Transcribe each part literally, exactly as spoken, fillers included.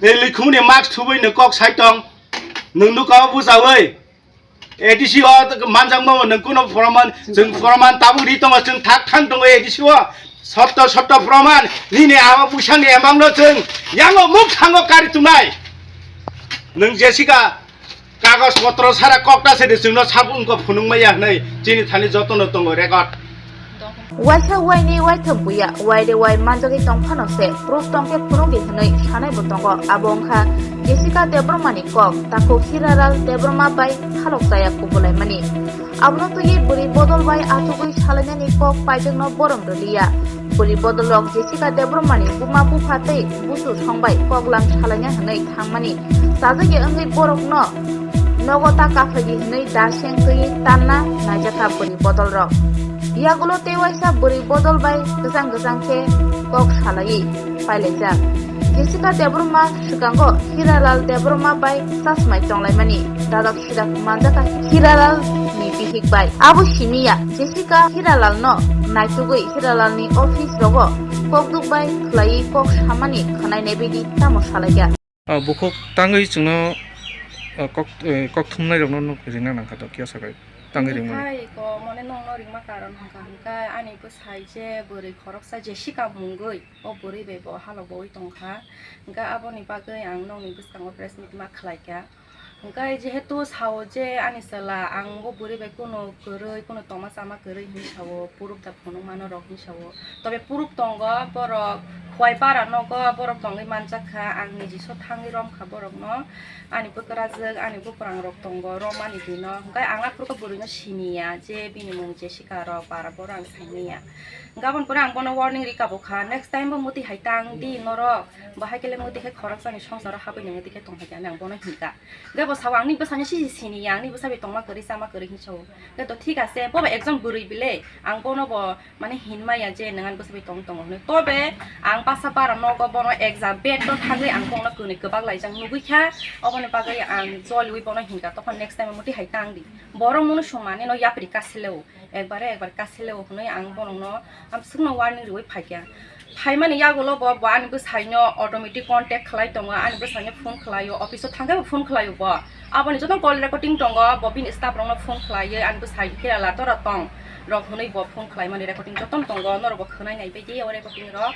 Tei likhumni mask thubui nwng kok sai tong. Nwng nukha o bujawi. A D C o manjakma nwng kuno proman, chwng proman tabuk ri tongo, chwng thak thang tongo A D C o. Sotto sotto proman, nini ama bwsangni emangno chwng yango muk thango kari tunai. Nwng Jessica kagoj potro sara kokta se de chwngno sabuk wngkha phunukmaya hwnwi chini thani jotono tongo record. Waisa waini waitham buya, waire wai manjagwi tongphano se, proof tongkhe phunukdi hwnwi sanaibo tongo. Abo wngkha Jessica Debbarmani kok, takhuk Hiralal Debbarma bai khalok chaya kubulaimani. Abono twiwi bwrwi bodol bai achugwi salainani kok paijakno borom rwliya. Bwrwi bodolrok Jessica Debbarmani buma bupha tei busu songbai koklam salaina hwnwi thangmani chajakya wngwi borokno nogo ta kaphaidi hwnwi da seng twiwi tanna naijakha bwrwi bodolrok. Yagulo tei waisa bwrwi bodol bai kwchang kwchang khe kok salaiwi pailaijak. Jessica Debbarma swkango Hiralal Debbarma bai chasmai tonglaimani dadok sidak manjakha Hiralal ni bihik bai. Abo simi ya, Jessica Hiralal no naitugwi Hiralal ni office rogo kokduk bai khwlaiwi kok samani khwnai nebidi tamo salaikha. Ah, bukhuk tangwi chwngno, ah, kok, eh, kok thumnai rokno nuk ringna nangkha to kiya sakai tangwi ringmani. Hai ko mone nongno ringma karon hwnkha hwnkhe ani bwsai je bwrwi khoroksa Jessica mungwi o bwrwi bai bo halok bo wi tongkha. Hwnkhe aboni bagwi ang nokni bwskango press meet ma khlaikha. Hwnkhe jehetu sao je ani chwla ang bo bwrwi bai kunu kwrwi, kunu tongma chama kwrwi hinwi sao, puruk da phunukmano rok hinwi sao. Tobe puruk tongo borok, Khwai para nogo borok tongwi manjakha, ang nijiso thangwi romkha borokno. Ani bwkrajwk, ani bwprangrok tongo, romani dino. Hwnkhe ang aphuru khe bwrwino siniya je bini mung Jessica rok para boro ang saimanya. Hwnkhe aboni pore ang bono warning rika bukha, next time bo mwtwi hai tang di norok, bahai kele mwtwi khe khoroksani songsaro habwi nangwi twi khe tongphai khe hinwi ang bono hinkha. Hwnkhe bo sao, "Angni bwsano sisi sini ya, angni bwsa bai tongma kwrwi, chama kwrwi," hinwi sao. Hwnkhe to thik ase, bo bai ekjon bwrwi bile, ang bono bo mane hinmaya je nwng ani bwsa bai tong tongo hinwi. Tobe ang basa bara nogo bono ekja bed no thangwi ang bono kwnwi kwbak laijak nugwi kha, oboni bagwi ang joliwi bono hinkha, "Tokon next time mwtwi hai tang di." Borok munu sumani no yapri kasileo, ekbare ekbar kasileo hinwi ang borokno amsukno warning riwi phaikha. Phaimani yagulo bo, bo ani bwsaino automatic contact khlai tongo, ani bwsaino phone khlaio, office o thangkhe bo phone khlaio bo. Aboni joto call recording tongo, bo bini staff rokno phone khlaiwi ani bwsai Kerala tora tong rok hinwi bo phone khlaimani recording jotono tongo, norok bo khwnai naibaidi o recording rok.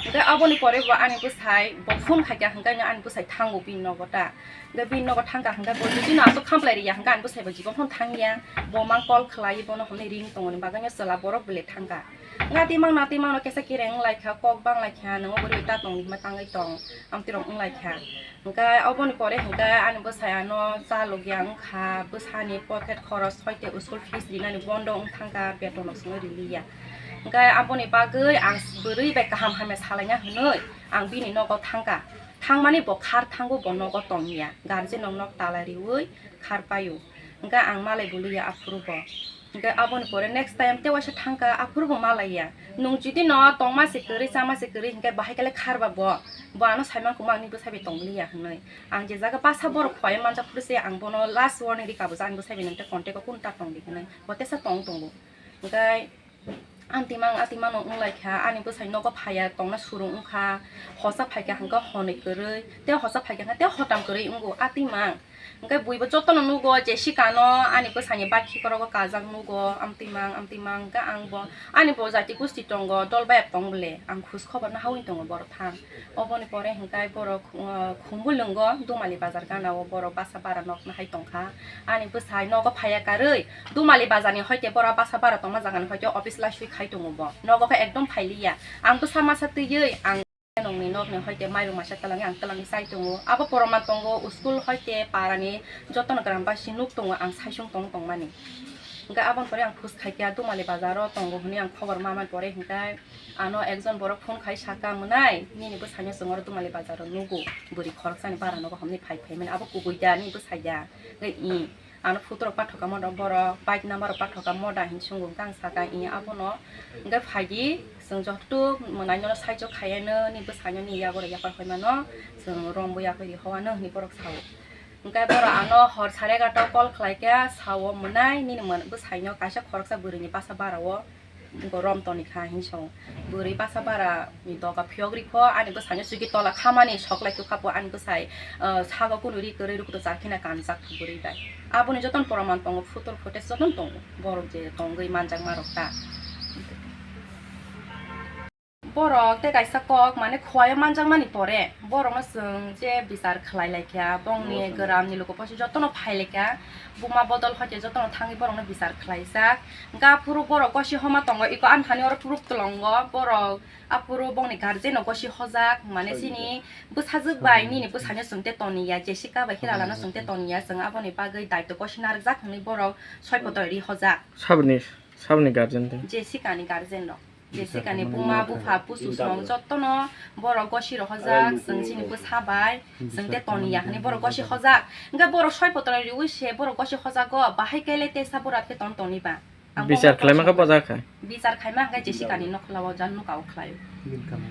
Hwnkhe aboni pore bo ani bwsai bo phone khaikha hwnkhe ani bwsai thango bini nogo ta. Hwnkhe bini nogo thangkha hwnkhe bo jodi no aswk khamplai riya hwnkhe ani bwsai bo jibon phano thangya, bo mang call khlai bono hwnwi ring tongoni bagwino chwla borok belai thangkha. Natimang natimang no kesa kereng wnglaikha, kok banglaikha, nwngo bwrwi ta tongdi hwnba tangwi tong, amtwi rok wnglaikha. Hwnkhe oboni pore hwnkhe ani bwsai ano cha logya wngkha, bwsani pocket khoros hoite school fees rinani bondo wngthangkha, beton rok songwi riliya. Hwnkhe aboni bagwi ang bwrwi bai kaham hamya salaina hwnwi ang bini nogo thangkha. Thangmani bo khar thango, bo nogo tongya, guardian rok nok tala riwi khar paio. Hwnkhe ang malai boliya aphuru bo. Hwnkhe aboni pore next time tei waisa thangkha, aphuru bo malaiya. Nwng jodi no tongma se kwrwi, chama se kwrwi, hwnkhe bahai khe le kharba bo. Bo ano saimang koma, ani bwsa bai tongliya hinwi. Ang je jaga basa borok khwlai manjak phuru se ang bono last warning rika bo, je ani bwsa bai nwng tei contact o kunu ta tongdi hinwi. Bo tesa tong tongo. Hwnkhe Amtimang, amtimang no wnglaikha, ani bwsai nogo phaiya tongna surung wngkha, hosa phaikha hwnkhe honwi kwrwi, tei hosa phaikha hwnkhe tei hotam kwrwi wngo, atimang. Hwnkhe buibo jotono nugo, Jessica no ani bwsaini bai khikorokgo kajak nugo, amtimang, amtimang, hwnkhe ang bo, ani bo jati gusti tongo, dol bayap tong bole, ang khus khobor no hawi tongo borok thang. Oboni pore hwnkhe borok, uh, Khumbu lwngo, Dumali bazar gana o borok basa bara nok nahai tongkha. Ani bwsai nogo phaiya karwi, Dumali bazar ni hoite bora basa bara tongma jaga ni hoite office laisui khai tongo bo. Nogo khe ekdom phailiya. Ang bwsa masa twiwi ang nongni nokni hoite mairum masa twlangwi ang twlangwi chai tongo. Abo poroman tongo, school hoite parani jotono gram basi nuk tongo, ang saisung tong tongmani. Hwnkhe aboni pore ang phus khaikha Dumali bazar o tongo hwnwi ang khobor manmani pore hwnkhe ano ekjon borok phone khai saka, "Mwnai, nini bwsaino chwng oro Dumali bazar o nugo, bwrwi khoroksani bara nogo homni phai phaimani, abo kubui da, nini bwsai da?" Hwnkhe i ano photo rok pathokha moda, borok bike number rok pathokha moda hinwi swngo, hwnkhe ang saka, "I abono." Hwnkhe phaidi, chwng joto mwnai nono saichok khaiya no, nini bwsaino ni yago rw yapar phaimano chwng rombo yakwi ri howano hinwi borok sao. Hwnkhe borok ano hor sare egarta o call khlaikha, sao, "Mwnai, nini mwn-, bwsaino kaisa khoroksa bwrwini basa bara o Bo rom toni kha hinwi sao. Bwrwi basa bara ni doga phiyok ri kho, ani bwsai no sugi tola khamani sok lai tukha po, ani bwsai, ah, sago kunu ri kwrwi rukto char khina kanjak bwrwi bai. Aboni joton proman tongo, photo footage joton tongo, borok je tongwi manjak ma rok ta. Borok tei kaisa kok, mane, khowai o manjakmani pore, borokno chwng je bichar khlai lai kha, bongni gramni luku posi jotono phai lai kha, buma bodol hoi khe jotono thangwi borokno bichar khlaijak. Hwnkhe aphuru borok gosi homa tongo, iko ani thani oro proof tlongo, borok aphuru bongni guardian no gosi hojak, mane, chini bwsajwk bai nini bwsano chwng te toniya, Jessica bai Hiralano chwng te toniya, chwng aboni bagwi daitw gosi narwkjak hwnwi borok soi photo ri hojak. Saboni, saboni guardian de? Jessica ni guardian rok. Jessica ni buma, bupha, busu song jotono borok gosi rohorjak, chwng chini bwsa bai, chwng te toniya hwnwi borok gosi hojak. Hwnkhe borok soi potro riwi se borok gosi hojago, bahai kele tesa borat khe ton toniba. Ang bichar khlaima khe boja kha. Bichar khaima hwnkhe Jessica ni nokhlao ja nuka o khlaio.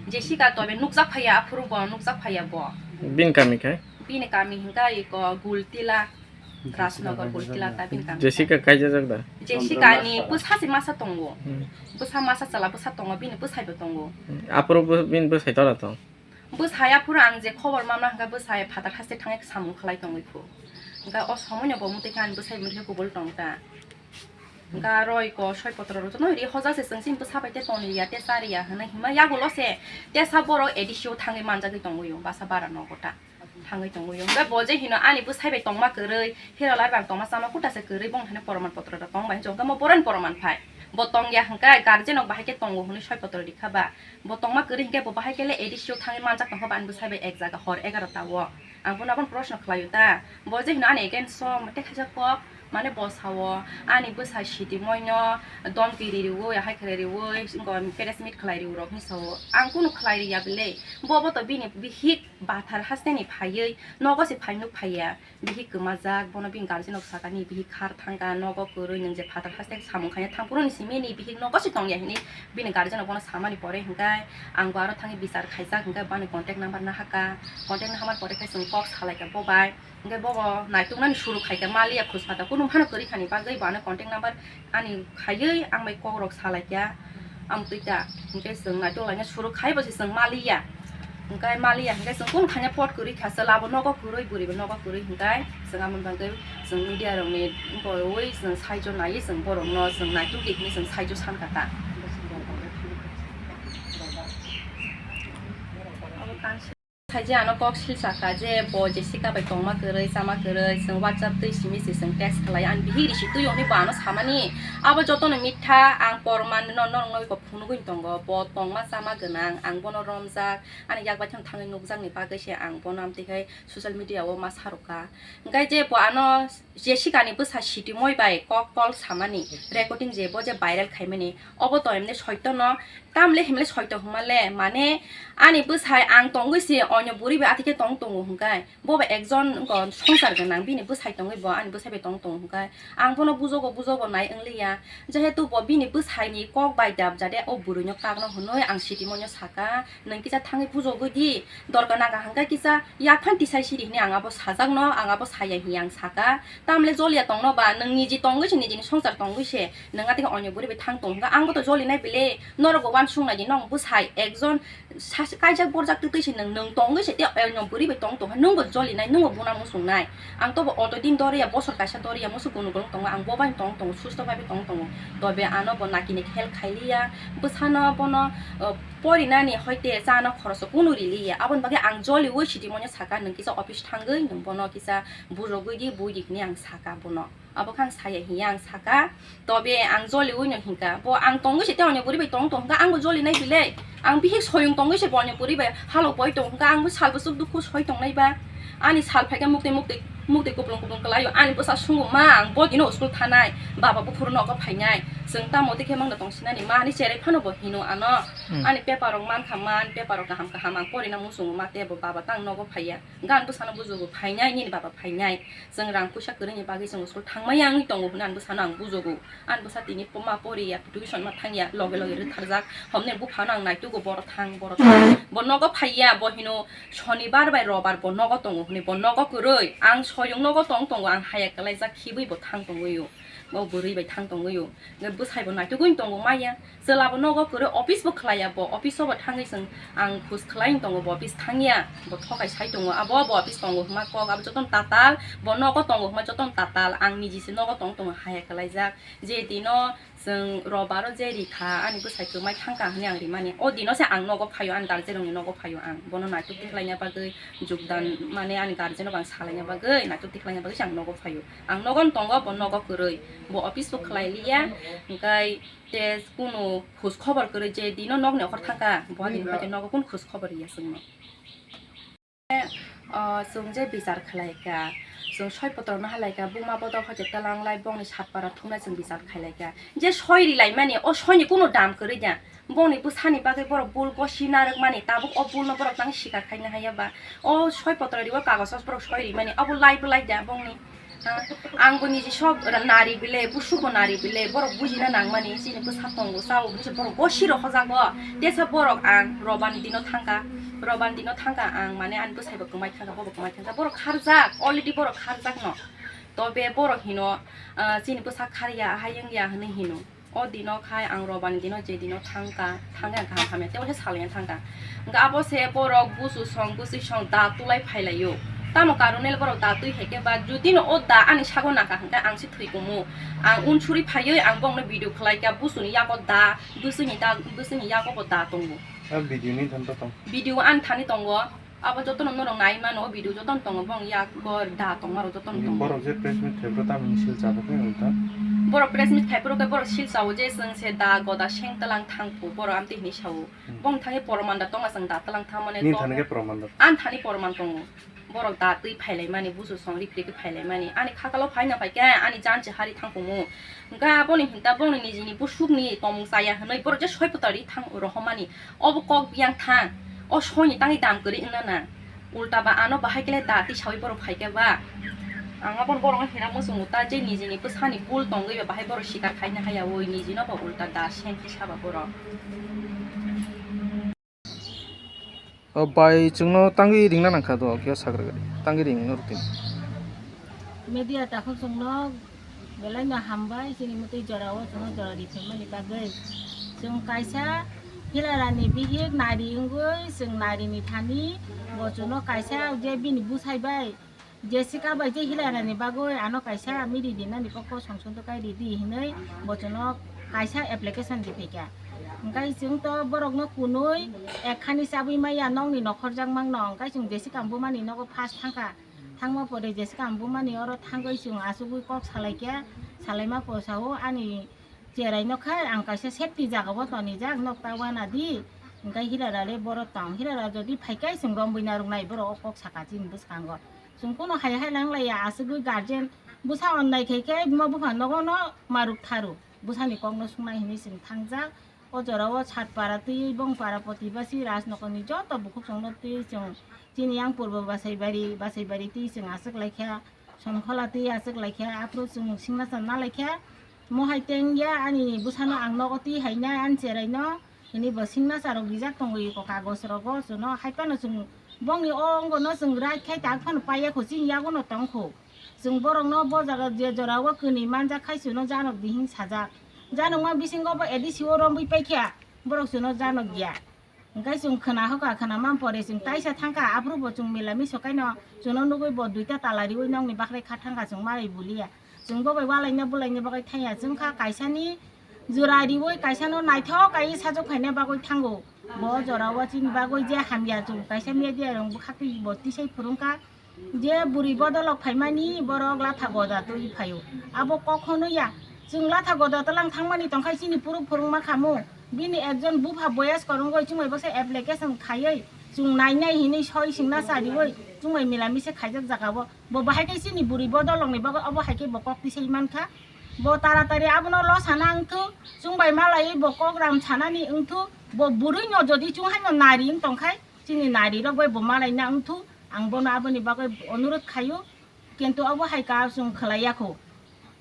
Jessica tobe nukjak phaiya, aphuru bo nukjak phaiya bo. Bini kami khai? Bini kami hwnkhe iko Gultila. Rajnagar Gultila ta bini kami. Jessica kaijajak da? Jessica ni bwsa se masa tongo. Hmm. Bwsa masa chwla bwsa tongo, bini bwsai bo tongo. Hmm. Aphuru bo-, bini bwsai tora tong? Bwsai aphuru ang je khobor manna hwnkhe bwsai phatar haste thangwi samung khlai tongwi phu. Hwnkhe o somoi no bo mwtwi khe ani bwsai mwtwi khe kubul tong ta. Hwnkhe aro iko soi potro rok jotono ri hojak se chwng chini bwsa bai te toniya te chariya hwnwi hima yagulo se tesa borok A D C o thangwi manjagwi tongwi o basa bara nogo ta. Thangwi tongwi o. Hwnkhe bo je hino ani bwsai bai tongma kwrwi, Hiralal bai tongma chama kuta se kwrwi, bong thani poroman potro da tong bai hinwi hwnkhe mo boroni poroman phai. Bo tongya hwnkhe guardian rok bahai khe tongo hwnwi soi potro rikha ba. Bo tongma kwrwi hwnkhe bo bahai khe le A D C o thangwi manjak tongkha ba ani bwsai bai ek jaga hor egarota o. Ang bono abono proshno khlaio ta. Bo je hino ani against o mate khaijak kok, mane bo sao ani bwsai sitimoino domki ririwi, hai khlai riwi, press meet khlai riwi rok hinwi sao. Ang kunu khlai riya bile. Bo bo to bini bihik Bathar hasteni phaiwi nogo se phainuk phaiya, bihik kwmajak, bono bini guardian rok sakani bihik khar thangkha, nogo kwrwi nwng je phatar haste samung khaina thangphuru ni simi ni bihik nogo se tongya hinwi bini guardian rok bono samani pore hwnkhe ang bo aro thangwi bichar khaijak hwnkhe bani contact number nahakha, contact nahamani pore khe chwng kok salaikha bo bai. Hwnkhe bobo naituknani suru khaikha maliya khus pata kunu phano kwrwi khani bagwi bo ano contact number ani khaiwi ang bai kokrok salaikha amtwi ta. Hwnkhe chwng naituk laina suru khai bo se chwng maliya. Hwnkhe maliya hwnkhe chwng kunu thangya pot kwrwi kha chwla bo nogo kwrwi bwrwi bo nogo kwrwi hwnkhe chwng amoni bagwi chwng media rokni borwi chwng saijo naiwi chwng borokno chwng naituk di hinwi chwng saijo sankha ta. Saje ano kok silsakha je bo Jessica bai tongma kwrwi, chama kwrwi, chwng WhatsApp twi simi se chwng text khlai, ang bihik risi twi hwnwi bo ano samani. Abo jotono mitha, ang porman no norokno iko phunugwi tongo, bo tongma chama gwnang, ang bono romjak, ani yak baithang thangwi nukjakni bagwi se ang bono amtwi khai social media o ma sarwkha. Hwnkhe je bo ano Jessica ni bwsa Sitimoi bai kok call samani recording je bo je viral khaimani, obo to emne soito no, tamle himle soito hwnmale, mane ani bwsai ang tongwi se onyo bwrwi bai athikhe tong tongo hwnkhe, bo bai ekjon wngkha songsar gwnang, bini bwsai tongwi bo ani bwsai bai tong tongo hwnkhe, ang bono bujogo, bujogo nai wngliya, jehetu bo bini bwsai ni kok bai dap jade o bwrwi no kakno hwnwi ang Sitimoi no saka, nwng kisa thangwi bujogwi di, dorkar naga hwnkhe kisa Yaphang tisai siri hini ang abo sajakno, ang abo saya hini ang saka. Tamle joliya tongno ba, nwng niji tongwi se, nijini songsar tongwi se, nwng atike onyo bwrwi bai thang tong hwnkha, ang bo to jolinai bile, norok bo uansuk nai di, nong bwsai ekjon sas-, kaijak borjak twtwi se nwng, nwng tongwi se te onyo bwrwi bai tong tong hwnkha, nwng bo jolinai, nwng bo buna muchung nai. Ang to bo auto din doriya, bosor kaisa doriya, musu gunu gulung tongo, ang bo bai tong tongo, susto bai tong tongo. Tobe ano bo nakini help khailiya, bwsano bono, uh, Porinani hoite chana khoroso kunu riliya. Aboni bagwi ang joliui Sitimoi no saka, nwng kisa office thangwi nwng bono kisa bujogwi di, bui di hwnwi ang saka bono. Abo khe ang saya hiya ang saka. Tobe ang joliui no hinkha. Bo ang tongwi se te onyo bwrwi bai tong tong hwnkha, ang bo jolinai bile. Ang bihik soyung tongwi se bo onyo bwrwi bai halok boi tong hwnkha, ang bo sal bwswk dukhu soi tongnai ba. Ani sal phaikhe muktwi muktwi, muktwi kuplung kuplung kwlaio. Ani bwsa sungo, "Ma, ang bo dino school thanai, baba buphuru nogo phainai. Chwng tamo twi khe mangno tongsinani ma?" Ani cherai phano bo hino ano. Hmm. Ani paper rok mankha man, paper rok kaham kaham ang porina muchungo ma, tei bo baba tang nogo phaiya. Gan bwsano bujugo phainai, nini baba phainai. Chwng rang puisa kwrwini bagwi chwng school thangmaya wngwi tongo hwnwi ang bwsano ang bujugo. Ani bwsa tini ma poriya, tuition ma thangya, loge loge rwtharjak. Homni buphano ang naitugo, boro thang, boro thang. Bo nogo phaiya, bo hino Shonibar bai Robar bo nogo tongo hwnwi, bo nogo kwrwi. Ang soyung nogo tong tongo, ang haya kwlaijak khibwi bo thang tongwi o. Bo bwrwi bai thang tongwi o. Bwsai bo naitugwi tongo maya. Chwla bo nogo kwrwi, office bo khlaiya bo, office o bo thangwi chwng ang khus khlai tongo, bo office thangya, bo thokai sai tongo, abo bo office tongo hwnma kok, abo jotono tatal, bo nogo tongo hwnma jotono tatal, ang niji se nogo tong tongo haya khlaijak. Je dino chwng robaro je rikha, ani bwsai kwmai thangkha hwnwi ang rimani, o dino se ang nogo phaio, ani guardian rokni nogo phaio, ang bono naituk tikhlaina bagwi jogdan, mane ani guardian rok ang salaina bagwi, naituk tikhlaina bagwi se ang nogo phaio. Ang nogo tongo, bo nogo kwrwi, bo office bo khlai liya, hwnkhe te kunu khus khobor kwrwi, je dino nokni okhor thangkha, bo dino phai khe nogo kunu khus khobor ya chwngno. O, chwng je bichar khlai kha, chwng soi potro no halai kha, buma bodol hoi khe twlang lai, bongni sat para thumlai chwng bichar khailai kha. Je soi rilai mani, o soini kunu dam kwrwi da. Bongni bwsani bagwi borok bul gosi narwk mani, tabuk o bul no borok tang sikar khaina haya ba. O soi potro ribo kagosos borok soi ri mani, abo lai bo lai da bongni. Ha, ang bo niji sok ra-, nari bile, busu bo nari bile, borok bujina nang mani, chini bwsa tongo, chao hinwi se borok gosi rok hojago. Tesa borok ang robani dino thangkha, robani dino thangkha ang, mane ani bwsai bo kwmai thangkha, bo bo kwmai thangkha, borok kharjak, already borok kharjak no. Tobe borok hino, ah, chini bwsa kharya, ahai wngya hinwi hino. O dino khai ang robani dino je dino thangkha, thangkhe ang kaham hamya tei waisa salaiya thangkha. Hwnkhe abo se borok busu song, bwswi song da tulai phailaio. Tamo karone borok da twi hai khe ba, judino o da ani sago nangkha hwnkhe ang se thwi kumu. Ang unsuri phaiwi ang bongno video khlai kha, busuni yago da, bwswini da, bwswini yago bo da tongo. A video ni thanto tong. Video ani thani tongo. Abo jotono norok nai mano, o video jotono tongo, bong yak bo da tongma rok jotono tongo. Borok je press meet khaibro tamoni sil chabo khe ulta. Borok press meet khaibro khe borok sil chao je chwng se da goda seng tlang thangphu, borok amtwi hinwi sao. Hmm. Bong thangwi poroman da tonga chwng da tlang thangmani. Nini to thani khe poroman da. Ani thani poroman tongo. Borok da twi phailai mani, busu song rik rik phailai mani. Ani khakalo phaina phai khe ani jan se hari thangphumu. Hwnkhe aboni hinta bongni nijini busukni tomung chaya hwnwi borok je soi putari thang rohormani. Obo kok biyang thang, o soini tangwi dam kwrwi wngna nang. Ulta ba ano bahai kele da tisawi borok phaikhe ba. Ang abono borokno hina muchungo ta je nijini bwsani bul tongwi ba bahai borok sikar khaina haya oi nijino ba ulta da sengkhe saba borok. O bai chwngno tangwi ringna nangkha do khe sagra gari tangwi ringno rutini. Media takhuk chwngno Belai no hambai, chini mwtwi jora o chwngno jora ri phaimani bagwi. Chwng kaisa Hilarani bihik nari wngwi, chwng nari ni thani bo chwngno kaisa je bini bwsai bai Jessica bai je Hilarani bagwi ano kaisa miri dinani kok kosong songdo kai ridi hinwi bo chwngno kaisa application ri phaikha. Hwnkhe chwng to borokno kunui ek khani chabwi maya nokni nokhorjak mangno, hwnkhe chwng Jessica bumani nogo first thangkha. Thangma pore Jessica ang bumani oro thangwi chwng achugwi kok salaikha, salaima pore sao ani cherai no khai ang kaisa safety jaga o tonijak, nokta wana di, hwnkhe Hirara le boro tong, Hirara jodi phaikhe chwng rombwi narwknai borok o kok saka chini bwskango. Chwng kono hai hai lang laiya, achugwi guardian bwsa onnai khaikhe buma bupha nogo no maruk tharu, bwsani kok no swngnai hinwi chwng thangjak. O jora o Satpara twi Bongpara Protibasi Rajnokoni joto bukhuk chwngno twi chwng chini yang Purbo Basaibari, Basaibari twi chwng aswk laikha, Somkhola twi aswk laikha, aphuru chwng singna channa laikha. Mohai teng ya ani bwsano ang nogo twi haina ani cherai no, hini bo singna charok rijak tongo iko kagoj rogo chwngno, hai phano chwng bongni o wngbo no chwng right khai tak phano paiya kho, chini yago no tong kho. Chwng borokno bo jaga je jora o kwnwi manjak khai chwngno janok di hin sajak. Janokma bisingo bo A D C o rombwi paikha, borok chwngno janok ya. Hwnkhe chwng khwna hokha, khwna man pore chwng taisa thangkha, aphuru bo chwng mila miso kaino chwngno nugwi bo duita tala riwi nokni bakhrai kha thangkha, chwng malai buliya. Chwng bo bai walaina bulaina bagwi thangya, chwngkha kaisani jora riwi kaisano naithok kai sajok khaina bagwi thango. Bo jora o chini bagwi je hamya chwng kaisa media rok bwkhak twi bo tisai phwrwngkha. Je bwrwi bodolok phaimani borok latha goda twi phaio. Abo kok hwnwi ya. Chwng latha goda tlang thangmani tongkhai chini puruk phwrwngma khamu. Bini ekjon bupha boyas korongoi chumai baksa application khaiwi chwng nainai hinwi soi singna sariwi chumai milamisa khaijak jagao. Bo bahai khe chini bwrwi bodolokni bagwi obo hai khe bo kok tisai mankha. Bo taratari abono lo sana wngthu, chwngbai malaiwi bo kok ram sanani wngthu, bo bwrwino jodi chwng haino nari wng tongkhai, chini narirok bai bo malaina wngthu, ang bono aboni bagwi onurot khaio, kintu obo hai ka chwng khwlaiya kho.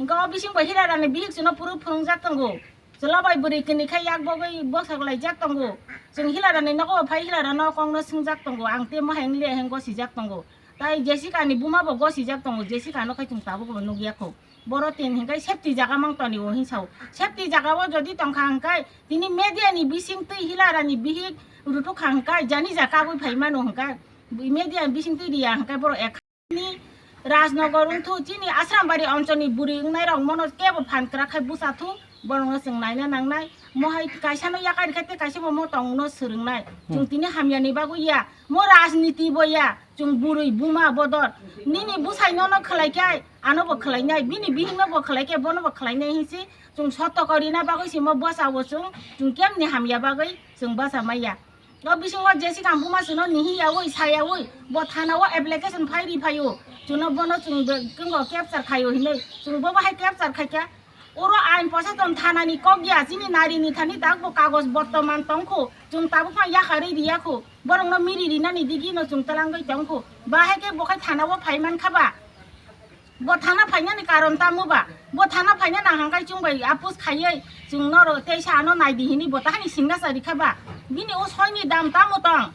Hwnkhe o bisingbo Hilarani bihik chwngno phuru phwrwngjak tongo. Chwla bai bwrwi kwnwi khe yak bogwi bwsajak laijak tongo. Chwng Hilarani nogo phai Hilarano kokno swngjak tongo, ang tei mohai wng le hwnwi gosijak tongo. Tai Jessica ni buma bo gosijak tongo, Jessica no khai chwng tabuk bo nukya kho. Boro tin hinkai safety jaga mang toni o hinsa o. Safety jaga o jodi tongkha hinkai tini media ni bising twi hilara ni bihik rutuk kha hinkai jani ja kagwi phai mano hinkai media ni bising twi riya hinkai boro ek ni Rajnagar wngthu chini Asrambari onchol ni bwrwi wngnai rok mono kebo phan kwrak khai bwsa thu borok no chwng naina nangnai. Mo hai kaisa no yakarikha tei kaisa bo mo tong no swrwngnai. Chwng tini hamya ni bagwi ya. Mo rajniti bo ya, chwng bwrwi buma bodol. Nini bwsai nono khwlai khe, ano bo khwlainai, bini bihik no bo khwlai khe, bono bo khwlainai hinsi chwng sotto kori na bagwi si mo bwsa o chwng, chwng kemni hamya bagwi chwng bwsa maya. O bisingo Jessica buma chwngno nihi yawi, sa yawi, bo thana o application phai ri phaio. Chwngno bono chwng be-, kengo capture khaio hinwi, chwng bo bahai capture khaikha. Oro ain posason thanani kok ya, chini nari ni thani tak bo kagoj bortoman tongkho, chwng tabuk phano yakarwi riyakho, borokno miri rinani digino chwng twlangwi tongkho, bahai khe bo khai thana o phai mankha ba? Bo thana phainani karon tamo ba? Bo thana phaina nang hangkai chwng bai apus khaiwi chwng noro teisa ano naidi hini bo tahani singna sa rikha ba? Bini o soini dam tamo tong?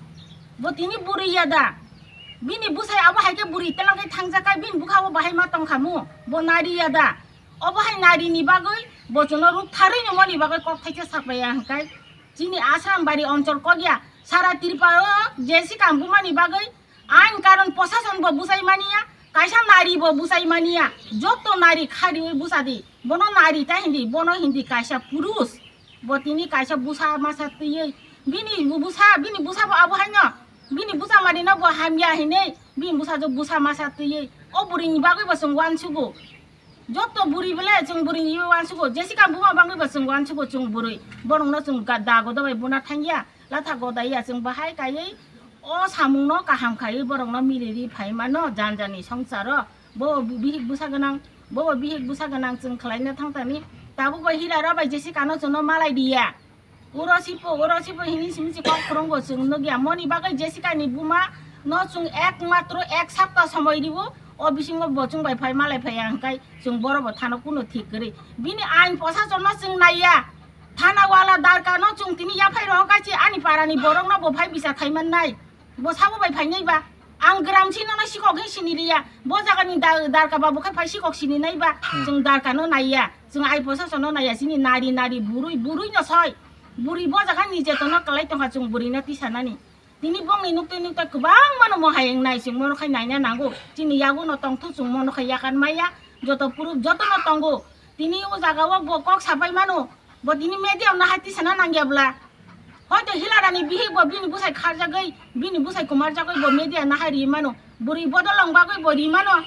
Bo tini bwrwi ya da? Bini bwsai abo hai khe bwrwi twlangwi thangjakha, bini bwkha o bahai ma tongkha mu? Bo nari ya da? Obo hai nari ni bagwi bo chwngno ruk tharwi ni moni bagwi kok thaisa sak bai ya hwnkhe chini Asrambari onchol kok ya sara Tripura o Jessica buma ni bagwi ain karon posason bo bwsai mani ya, kaisa nari bo bwsai mani ya, joto nari khariwi bwsa di, bono nari ta hindi, bono hindi kaisa purush. Bo tini kaisa bwsa masa twiwi bini bwsa, bini bwsa bo abo haino, bini bwsa mani no bo hamya hinwi bini bwsa jo bwsa masa twiwi o bwrwi ni bagwi bo chwng uansugo. Joto bwrwi bole chwng bwrwi ni uansugo, Jessica buma bagwi bo chwng uansugo chwng bwrwi. Borok no chwng ga-, dago dobai buna thangya, latha godai ya chwng bahai kaiwi o samung no kaham khaiwi borok no mili ri phai mano jan jani songsaro. Bo bihik bwsa gwnang, bo bihik bwsa gwnang chwng khwlaina thang thani. Tabuk bai hira rok bai Jessica no chwngno malai diya. Uro sipo, uro sipo hini simi si kok phwrwngbo chwng nukya. Moni bagwi Jessica ni buma no chwng ek matro ek sapta somoi riwo. O bisingo bo chwng bai phai malai phai ya hwnkhe chwng boro bo thano kuno thik kwrwi. Bini ain posason no chwng naiya. Thana wala darka no chwng tini yaphai rohor kaichi ani para ni borok no bo phai bisa khai mannai. Bo sabo bai phainai ba? Ang gram sino no sikok hin sini liya. Bo jaga ni da-, darka ba bo khai phai sikok sini nai ba? Chwng darka no naiya. Chwng ai posason no naiya. Chini nari nari bwrwi, bwrwi no soi. Bwrwi bo jaga ni jeto no kwlai tongkha chwng bwrwi no tisa nani. Tini bongni nukte nukte kwbangma no mohai wngnai chwng mono khai naina nango. Chini yago no tongthok chwng mono khai yakan maya. Joto proof joto no tongo. Tini o jaga o bo kok sapai mano. Bo tini media no hai tisana nangya bwla. Hoito hilarani bihik bo bini bwsai kharjagwi, bini bwsai kumarjagwi bo media no hai ri mano. Bwrwi bodol long bagwi bo ri mano.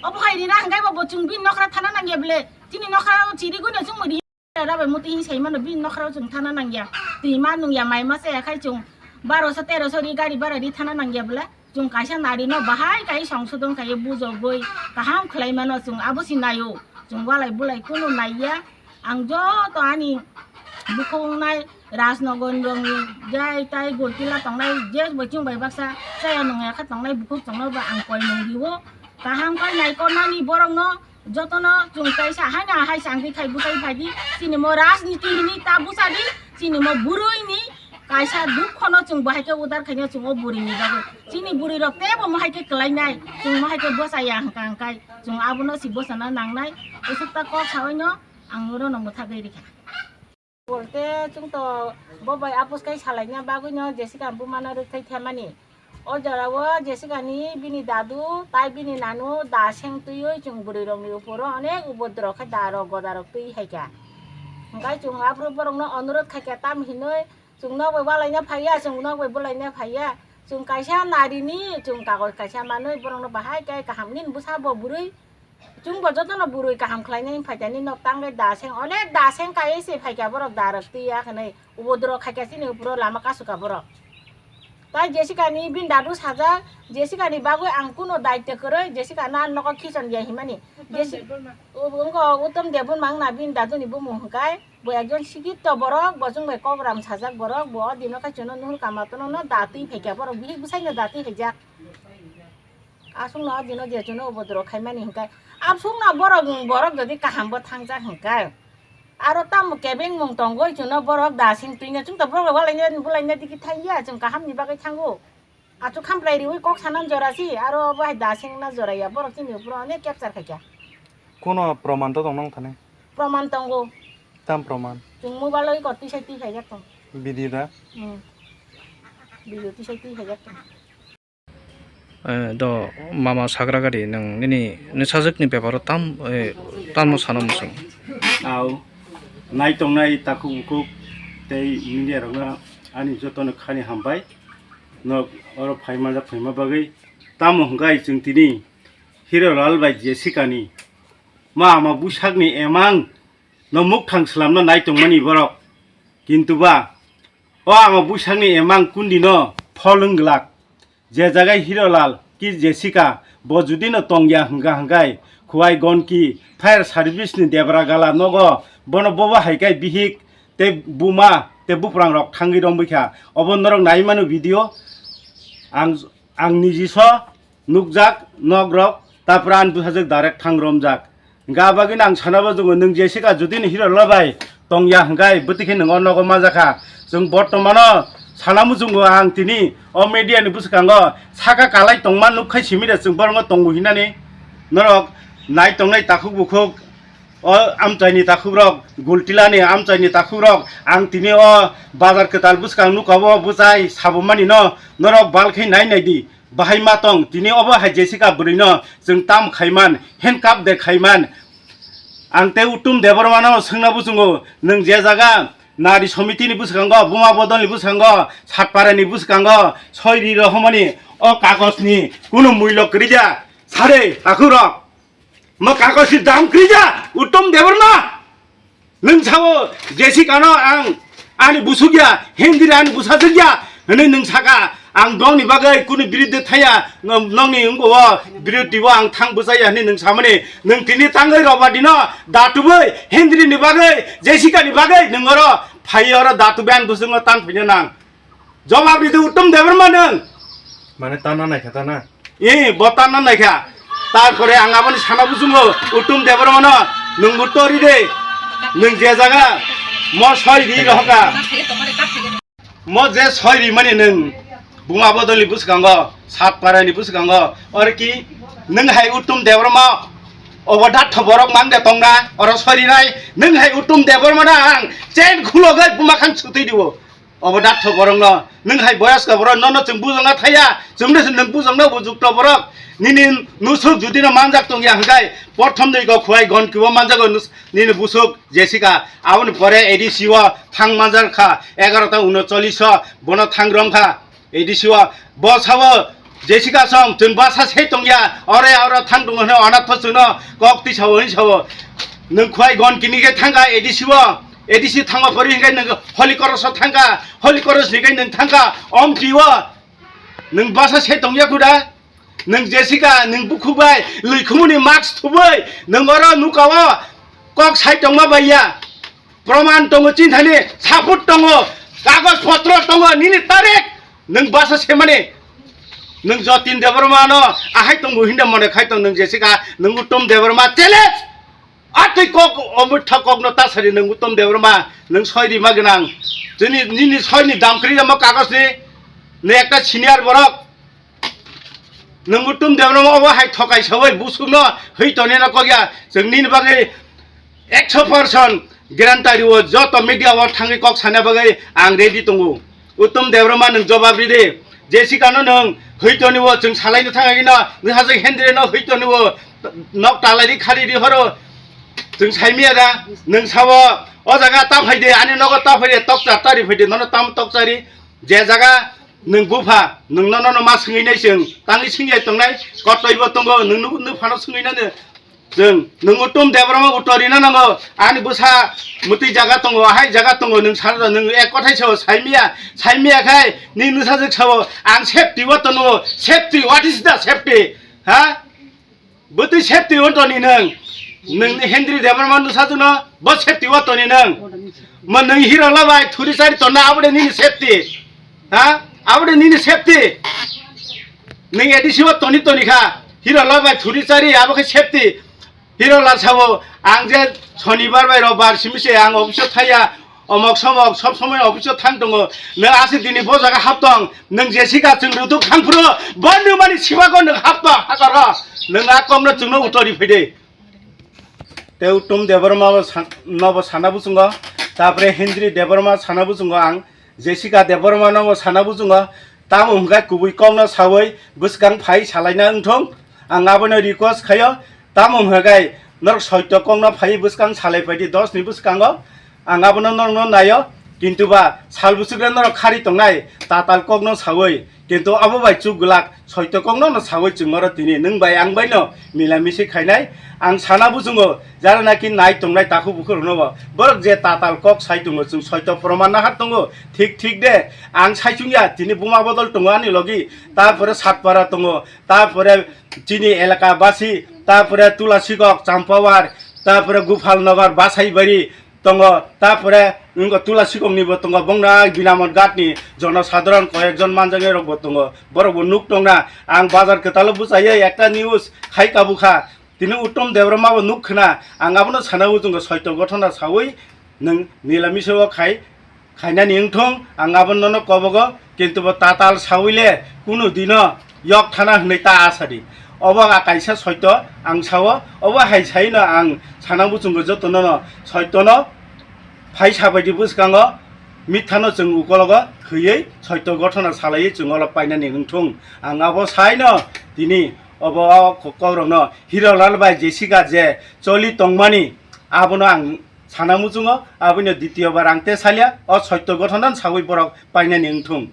Obo hai rina hwnkhe bo, bo chwng bini nokra thana nangya bwle. Chini nokra o chirigwi no chwng ri. Rabai muti hin sai mano bini nokra o chwng thana nangya. Twi ma nungya mai ma chaya khai chwng baroso teroso ri gari bara ri thana nangya bwle. Chwng kaisa nari no bahai kai songsodon kai bujogwi kaham khwlai mano chwng abo si naio. Chwng walai bulai kunu naiya. Ang joto ani bukhuk wngnai Rajnagar rokni jai tai Goltila tongnai je bo chwng bai baksa chaya nungya kha tongnai bukhuk chwngno ba ang koi mung rio. Kaham kai nai kornani borokno jotono chwng kaisa haino hai changdi khai bwtai phaidi. Chini mo rajniti hini ta bwsadi, chini mo bwrwini kaisa dukhono chwng bahai khe udar khaina chwng o bwrwini bagwi. Chini bwrwirok teibo mo hai khe kwlainai, chwng mo hai khe bwsaya hwnkha hwnkhe chwng abono si bwsana nangnai. Usuk ta kok sawaino ang orono mwthagwi rikha. Bolte chwng to bo bai apus kai salaina bagwino Jessica bumano rwkthai themani. O jora o Jessica ni bini dadu tai bini nanu da seng twiwi chwng bwrwi rokni uporo onek ubodro khe da rok goda rok twi hai kha. Hwnkhe chwng aphuru borokno onurot khai kha tam hinwi chwng nok bai walaina phaiya, chwng nok bai bwlaina phaiya. Chwng kaisa narini chwng kagoj kaisa manwi borokno bahai khe kaham nini bwsa bo bwrwi. Chwngbo jotono bwrwi kaham khlainai phaitani nok tangwi da seng onek da seng kaiwi se phaikha borok da rok twiya hwnwi ubodro khaikha chini upro lama kasukha borok. Tai Jessica ni bini dadu sajak, Jessica ni bagwi ang kuno daityo kwrwi, Jessica no ang nogo khichon ya himani. Jesi-, u-, wngkha Uttom Debbarma wngna bini dadu ni bumung hwnkhe bo ekjon sikitto borok, bo chwng bai kogram sajak borok, bo o dino khai chwngno nuhur kama tono no da twi phaikha borok, bihik bwsai no da twi phaijak. Aswkno o dino je chwngno ubodro khaimani hwnkhe, aswkno borok, borok jodi kahambo thangjak hwnkhe, aro tamo kebengmung tongwi chwngno borok da seng twino, chwngto borok walaina bulaina digi thangya, chwng kahamni bagwi thango. Achu khamplai riwi kok sanan jora si, aro bo hai da sengna jora ya, borok chini upro onek capture khaikha. Kono proman to tong nang thani? Proman tongo. Tam proman? Chwng mobile oi kor tisai tisai jak tong. Video da? Hmm. Video tisai tisai jak tong. Eh, do mama sagra gari nang nini nusajwk ni beparo tam, eh, tamno sana musung. Au, nai tongnai takhuk bukhuk tei media rokno ani jotono khani hambai. Nok oro phaima jak phaima bagwi. Tamo hwnkhe chwng tini Hirolal bai Jessica ni ma ama bwsakni emang no mukthang swlamna nai tongmani borok. Kintu ba o ama bwsakni emang kundino phol wng glak. Je jagai Hirolal ki Jessica bo judino tongya hwnkha hwnkhe Khowai Gonki fire service ni debra gala nogo bono bobo hai khe bihik tei buma tei buprangrok thangwi romwi kha. Obo norok nai mano video. Ang, ang nijiso nukjak nokrok, tapra ang bwsajwk direct thang romjak. Hwnkha bagwino ang sana bo tongo, nwng Jessica judino Hirolal bai tongya hwnkhe bwtwi khe nwng o nogo manjakha. Chwng bortomano sana muchungo ang tini o media ni bwskango saka kalai tongma nukkhai simi de chwng borongo tongo hinani. Norok nai tongnai takhuk bukhuk o amchaini takhukrok, Gultilani amchaini takhukrok, ang tini o bazar kwtal bwskang nukha o bwchai sabumani no norok bal khe nai nai di. Bahai ma tong, tini obo hai Jessica bwrwino chwng tam khaiman, handcuff de khaiman. Ang tei Uttom Debbarmano swngna buchungo, nwng je jaga nari somitini bwskango, buma bodolni bwskango, satparani bwskango soi ri rohormani o kagojni kunu muilo kwrwi ya? Sare, takhukrok. Mo kagoj si dam krija, Uttom Debbarma. Nwng sao Jessica no ang ani busuk ya, Hendri ani bwsajwk ya, hwnwi nwng saka, ang bongni bagwi kunu biruddhe thaya, no-, nongni wngbo o biruddhe o ang thang bwchaya hwnwi nwng samani, nwng tini tangwi roba dino, datubwi Hendri ni bagwi, Jessica ni bagwi nwng oro phai oro datubwi ani busuk no tan phaina nang. Jobab ridi Uttom Debbarma nwng. Mane tanna naikha ta na? Eh, bo tanna naikha. Tarpore ang aboni sana buchungo Uttom Debbarmano nwngbo tori de. Nwng je jaga mo soi ri rohorkha. Mo je soi ri mani nwng buma bodolni bwskango, Satparani bwskango, oro ki nwng hai Uttom Debbarma obo datho borok mang de tongna, oro soi rinai nwng hai Uttom Debbarmano ang chain khulogwi buma khang sutwi dibo. Obo datho borokno, nwng hai boyaska borok, nono chwng bujokna thaya, chwngno se nwng bujokna bujukto borok. Nini nusuk judino manjak tongya hwnkhe, prothom doi kok Khowai Gonki o manjago nus-, nini busuk Jessica, aboni pore A D C o thang manjak kha, egarota unocholish o bono thang rong kha, A D C o bo sao, Jessica song, chwng basa se tongya, ore oro thang tongo hwnwi onatho chwngno kok twi sao hwnwi sao. Nwng Khowai Gonki ni khe thangkha A D C o, A D C thangma pori hwnkhe nwng Holy Cross o thangkha, Holy Cross ni khe nwng thangkha Omti o. Nwng basa se tongya khuda? Nwng Jessica, nwng bukhuk bai lwikhumuni mask thubui, nwng oro nukao kok sai tongma baiya. Proman tongo, chinthani support tongo, kagoj potro tongo, nini tarek nwng basa semani. Nwng Jatin Debbarma no ahai tongo hinda mone khai tong nwng Jessica, nwng Uttom Debbarma challenge. Atwi kok omutha kokno tasari nwng Uttom Debbarma nwng soi rima gwnang. Chini nini soi ni dam kwrwi rama kagoj ni, nwng ekta senior borok. Nwng Uttom Debbarma obo hai thokai sawi busukno hwi tonina kok ya. Chwng nini bagwi ekso percent guarantee rio, joto media o thangwi kok sana bagwi ang ready tongo. Uttom Debbarma nwng jobab ridi. Jessica no nwng hwi tonio, chwng salaino thangwi no, nwng hajak Hendri no hwi tonio, nok talai ri khari ri horo. Chwng saimiya da, nwng sao o jaga ta phaidi, ani nogo ta phaidi, tokcha tari phaidi, nono tam tokchari. Je jaga nwng bupha, nwng nono no ma swngwi nai chwng, tangwi singya tongnai, kotoi bo tongo, nwng nuk, nuk phano swngwi nani. Chwng, nwng Uttom Debbarma uttor rina nango, ani bwsa mwtwi jaga tongo, hai jaga tongo, nwng sana da, nwng ek kothai sao, saimiya, saimiya khai, nini nwsajwk sao, ang safety o tono, safety, what is the safety? Ha? Bwtwi safety o toni nwng, nwng Hendri Debbarma nwsajwkno, bo safety o toni nwng. Mo nwng Hirolal bai thuri chari tonna, abo de nini safety. Ha? Abo de nini safety. Nwng A D C o toni toni kha. Hirolal bai thuri chari, abo khe safety. Hirolal sabo, ang je Shonibar bai Robbar simi se ang office o thaya. Omok somok sob somoi office o thang tongo. Nwng aswk dini bo jaga hap tong. Nwng Jessica chwng rwduk thang phuru bo nwng mani sibako nwng hap tong hakaro. Nwng a kokno chwngno uttori phai de. Tei Uttom Debbarma bo san-, nobo sana buchungo. Tapore Hendri Debbarma sana buchungo ang. Jessica Debbarma nobo sana buchungo. Tamo hwnkhe kubui kokno sawi bwskang phai salaina wngthong. Ang abono request khaio. Tamo hwnkhe norok soito kokno phai bwskang salai paidi dos ni bwskango. Ang abono norokno naio, kintu ba sal bwswkre norok khari tongnai tatal kokno sawi, kintu abo bai chuk glak soito kokno no sawi chwng oro tini nwng bai ang bai no mila misi khainai. Ang sana buchungo jara naki nai tongnai takhuk bukhuk rokno bo borok je tatal kok sai tongo chwng soito proman nahar tongo thik thik de ang sai chwngya tini buma bodol tongo ani logi, ta pore Satpara tongo, ta pore chini elaka basi, ta pore Tulasikok, Champawar, ta pore Gopal Nagar, Basaibari, tongo, tapore wngkha Tulasikokni bo tongo, bongna Binamot Ghat ni jonosadharon koyekjon manjaknai rok bo tongo, borok bo nuk tongna. Ang bazar kwtalo bwchaiya ekta news khai kabukha, tini Uttom Debbarma bo nuk khna, ang abono sana buchungo soito gothona sawi nwng mila misa o khai khainani wngthong, ang abono nono kobogo, kintu bo tatal sawi le kunu dino yok thana hwnwi ta asadi. Obo a kaisa soito ang sao, obo hai saino ang sana buchungo jotono no soitono phai sabaidi bwskango mithano chwng ukologo khwiwi soito gothona salaiwi chwng olo painani wngthong. Ang abo saino tini obo o kokrokno Hiralal bai Jessica je choli tongmani abono ang sana muchungo, abono ditiyo bar ang te salia, o soito gothona sawi borok painani wngthong.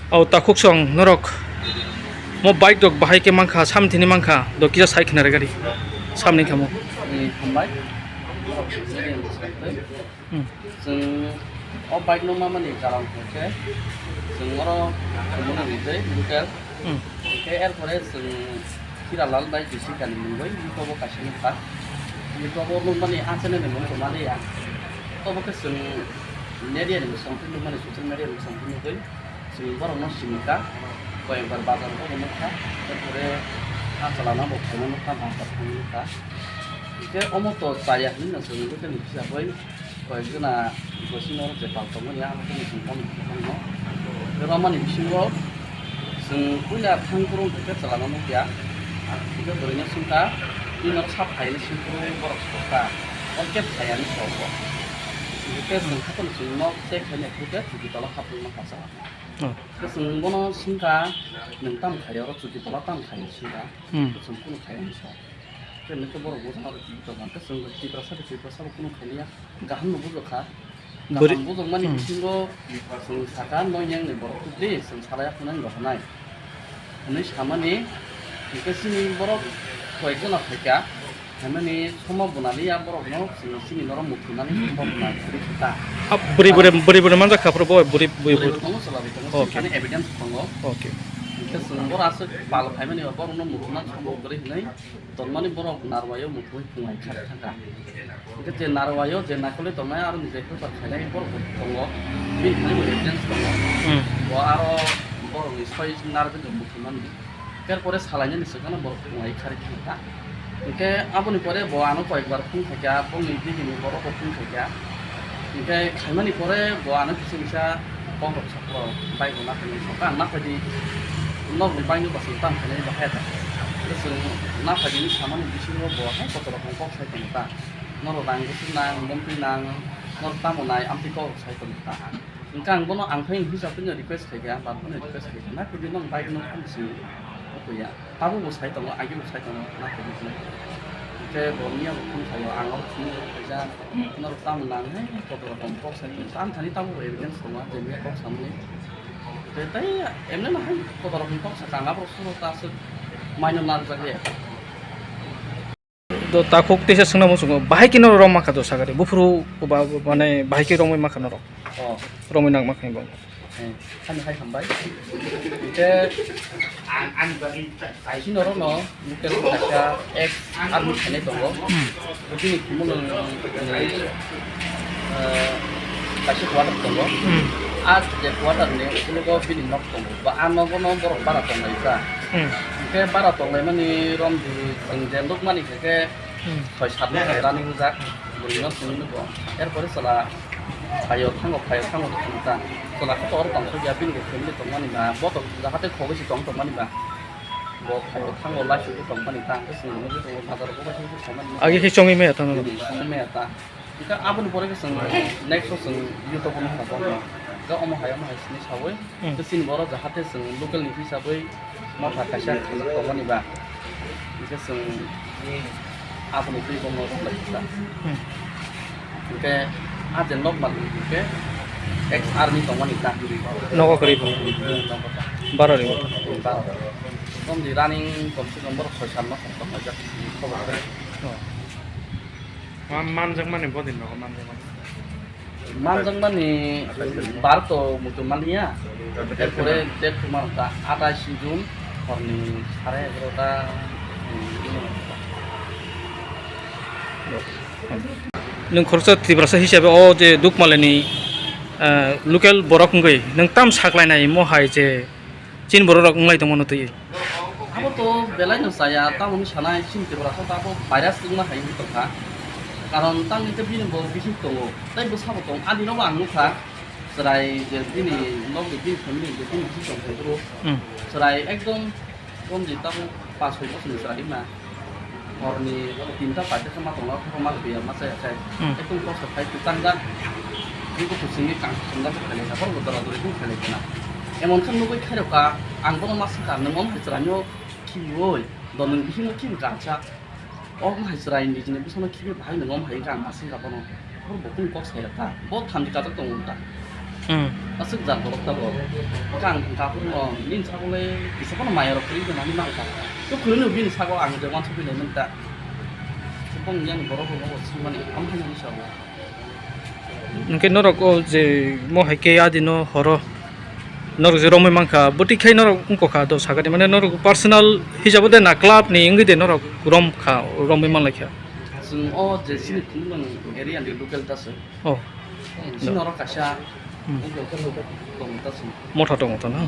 O takhuk song norok mo bike rok bahai khe mankha, samthini mankha, do kisa sai khna re gari samni khamo. Ni hambai. Hmm. Chwng o bike no mamani karon hwnkhe chwng oro chwngmano rijai local. Hmm. Hwnkhe erpore chwng Hiralal bai Jessica ni mungwi YouTube o kaisa nukha. YouTube o nukmani a channel ni mung tongmani ya. Tobo khe chwng media ni bwskango nukmani, social media ni bwskango nukwi chwng borokno sini kha. Koyekbar bazar o nukha, erpore a chalana bo khaina nukha, bazar thangwi nukha. Hwnkhe omo to chaya hinwi no chwng local ni hisab bai. Koyekjona bosino je pal tongmani, abo khe muchung tamo tongmani no. Romani bisingo chwng puila thang phuru hwnkhe chwla no nukya. Hwnkhe bwrwino swngkha, "Nini nok sak phaini simi phuru borok sokha, hwnkhe phaiya," hinwi sokha. Hwnkhe chwng haphano chwng nok check khaina phuru khe chuki tola hapwi mankha chwla. Oh. Hwnkhe chwng bono swngkha, "Nwng tamo khai oro chuki tola tamo khai?" Swngkha. Hmm. Chwng kunu khai hinwi sa. Khe nokhe borok bo jang aro twi tongkha. Khe chwng Tiprasa khe Tiprasa bo kunu khailiya. Gaham no bujokha. Bwrwi- Gaham bujokmani Hmm. bisingo chwng sakha, "Noyang ni borok tubli, chwng salai ya phunang rohornai," hinwi samani. Hwnkhe chini borok koyekjona phaikha. Phaimani somo bwnaliya borokno chwng chini norok muthunani somo bwnai kwrwi kha. Ah, bwrwi bwrwi, bwrwi bwrwi manjak kha phuru bo bwrwi bwrwi Bwrwi bwrwi. Tongo, chwla bai tongo, Okay. Chini khani evidence tongo. Okay. Hwnkhe chwng borok aswk pal phaimani borokno muthunani somo kwrwi hinwi. Tonmani borok narwai o muthungwi phunglai kha thangkha. Hwnkhe je narwai o je naikolwi tongnai aro ni je helper khainai borok bo tongo. Bini thani bo evidence tongo. Hmm. Bo aro borokni soi narwgwi muthungmani. Ter pore salainani swkangno borok phunglai kharwi thangkha. Hwnkhe aboni pore bo ano koyekbar phung khaikha, bongni digini borok bo phung khaikha. Hwnkhe khaimani pore bo ano kisa kisa kokrok sakro bike bo naphai nai sokha, ang naphai di, nokni bike no bwswk tamo khainai bahai ta. Bwswk naphai di hinwi samani bisingo bo hai kotor rok kok sai tongo ta. Norok rang bwswk nang, montri nang, norok tamo nai amtwi kok sai tongo ta. Hwnkhe ang bono ang phai hwnwi sa phai no request khaikha, ang phano request khaikha, naphai di nong bike no phano simi. Okoya. Tabuk bo sai tongo, agi bo sai tongo, naphai di hinwi. Hwnkhe bo miya bo phone khaio, ang oro phone khaijak, norok tamo nang, hai, kotor rok kok sai, tam thani tabuk bo evidence tongo, je miya kok samani. Tei, tei, emne no hai, kotor rok kok sakha, ang aborok suro ta aswk maino narwkjakya. Do takhuk teisa swngna muchungo, bahai khe norok romma kha do sagari, buphuru ba, mane, bahai khe romwi ma kha norok? Oh. Romwi nang ma kha bo. Eh, sani hai hambai. Hwnkhe, ang, ang bagwi ta-, kaisi norokno local kaisa ex army khainai tongo. Hmm. Bini thumulwng, eh, kaisa quarter tongo. Hmm. A je quarter ni ukologo bini nok tongo. Ba a nogo no borok bara tonglai kha. Hmm. Hwnkhe Bara tonglaimani romdi chwng je nukmani khe khe Hmm. soi sat bosor running wngjak, bwrwino simi nugo. Erpore chwla phaio thango, phaio thango tong ta. Chwla khe to oro tong sokya, bini bo family tongmani ba, bo to jahate khogwi se tong tongmani ba. Bo phaio thango, laisugwi tongmani ta, hwnkhe chwng nukgwi tongo, bazaro bo kaisa kaisa tongmani. Agi khe chongwi maya ta nono? Hmm, chongwi maya ta. Hingke aboni pore khe chwng next o chwng YouTube o nukha bo. Hingke omo hai omo hai sini sawi. Hmm. Hingke chini borok jahate chwng local ni hisabwi motha kaisa khajak tongmani ba. Hingke chwng aboni twi bono rwlai kha. Hmm. Hingke a je nokbar hingke ex army tongmani ta. Nogo kwrwi bo? Hmm, nogo ta. Baro ni? Hmm, baro. Romdi running komse kom borok soi sat masa tonglaijak. Khobor khe. Oh. Ma-, manjakmani bodin rogo manjakmani. Manjakmani bar to muchung maliya. Erpore date thumar ta atais June horni sare egarota. Nwng khoroksa Tiprasa hisabe o je Dukmalani, eh, local borok wngwi nwng tam saklainai mo hai je chini borok rok wnglai tongmano twi. Abo to belai no chaya, tamoni sanai chini Tiprasa to abo virus wngma hai wngwi tongkha. Karon tamni khe bini bo bihik tongo, tei bwsabo tong, ani nogo ang nukha, chwrai je bini nokni bini family je bini bihik tong phai phuru, Hmm. chwrai ekdom romdi tabuk pas soi bosor ni chwrai wngna. Horni tinta paita khe ma tongo, ma biya ma chaya chai. Hmm. Ekdom kosto khai kwchang jak. Bini kuchuk simi kang sumjak khe khailai kha, borok dora dori khe khailai khna. Emon khe nugui khairokha, ang bono ma swngkha, nwng omo hai chwraino khibiui, do nwng bihingo khibi kha sa. O omo hai chwrai nijini bwsano khibi bahai nwng omo hai khe ang ma swngkha bono. Bo bo kung kok sai ta. Bo thamchi kajak tongo ta. Hmm. Aswk jat borok ta bo. Kang kha phuru no nini sago le kisa phano maya rok kwrwi gwnangwi mankha. To kwrwino bini sago ang je uansukgwi naimani ta. Bong yang borok rok no swngmani ham hamya ni sabo. Hwnkhe norok o je mo hai khe adino horo norok je romwi mankha, bwtwi khai norok wngkha do sakani, mane norok personal hisabo de na club ni wngwi de norok romkha, romwi manlaikha. Chwng o je chini Khumulwng area ni local ta se. Oh. Chini oro kaisa Hmm. Motha tongo to na?